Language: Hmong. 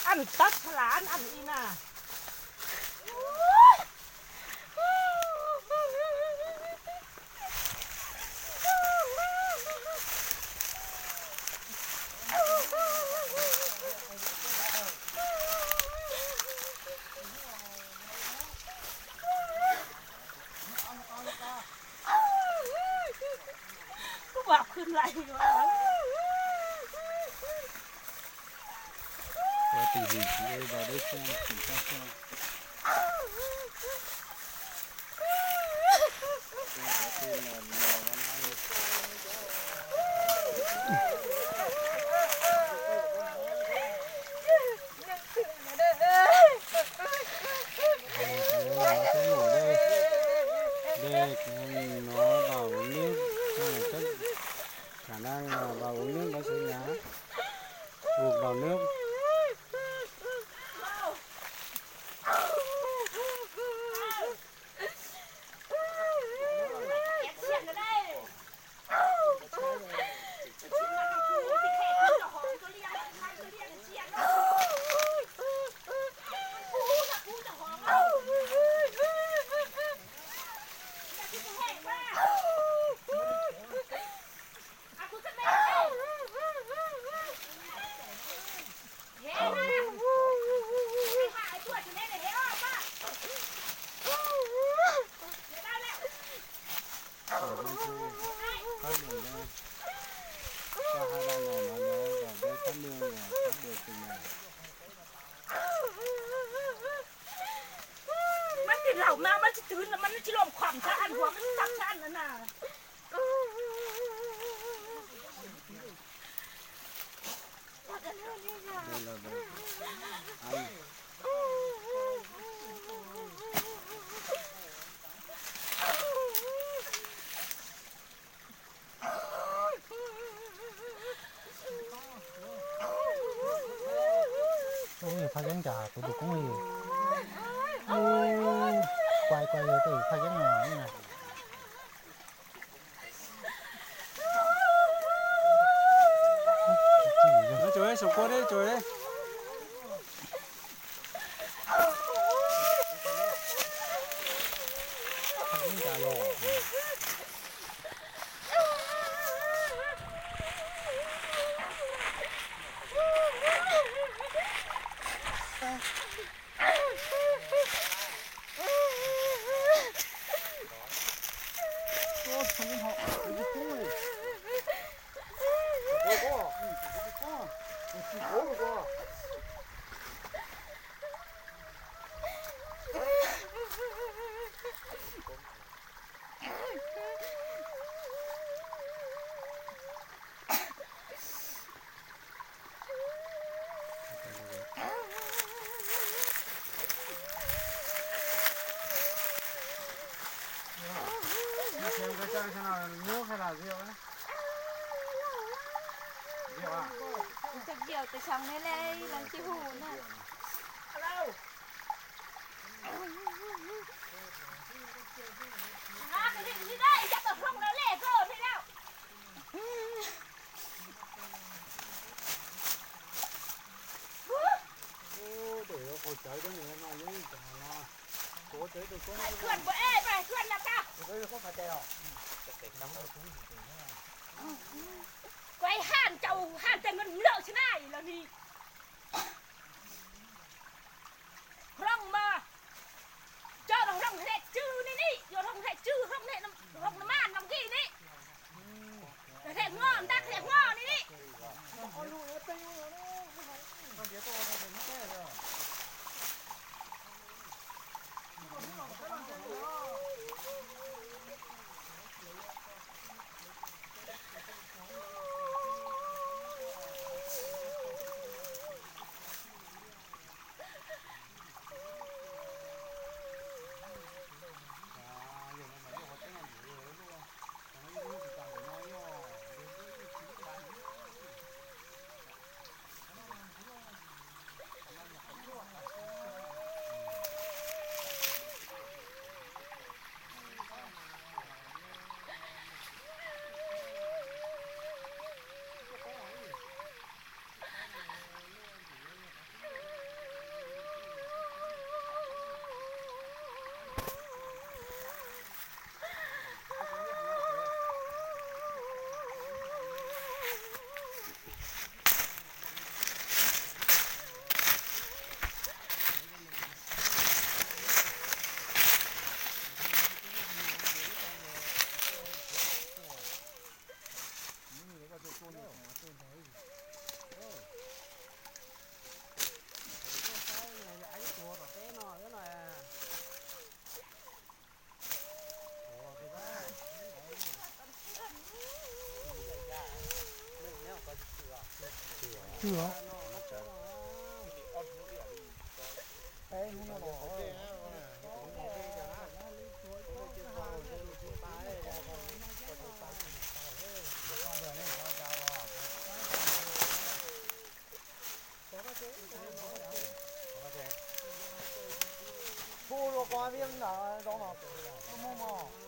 Ăn tắt là ăn ăn in à. Kuv ua khwv lais. Ua tij hwm txiv ua dej xwb, tsis txhob xyuas. Đây, đây, nó vào nước, khả năng là vào uống nước nó sẽ ngán. Vụt vào nước. Mab tsis laus mas mab tsis twv, mab tsis luam khuam tshaj an, huam mab tsis txaj tshaj an na. Ub, phaj yeeb cas tus tus koob li. Kuai kuai yog tej phaj yeeb no. Tus diaum tes xyoo ne le lawv cia hu na. Kuv hais han cau han tej nws lawm xwb na los ni. Hlob mas, coj los hlob hle tswv ni ni, yuav hlob hle tswv, hlob hle, hlob no mas noo kis ni. Hle hmo ntag, hle hmo ni ni. Pub rau koj thiab ntawd, zoo no, muaj mog.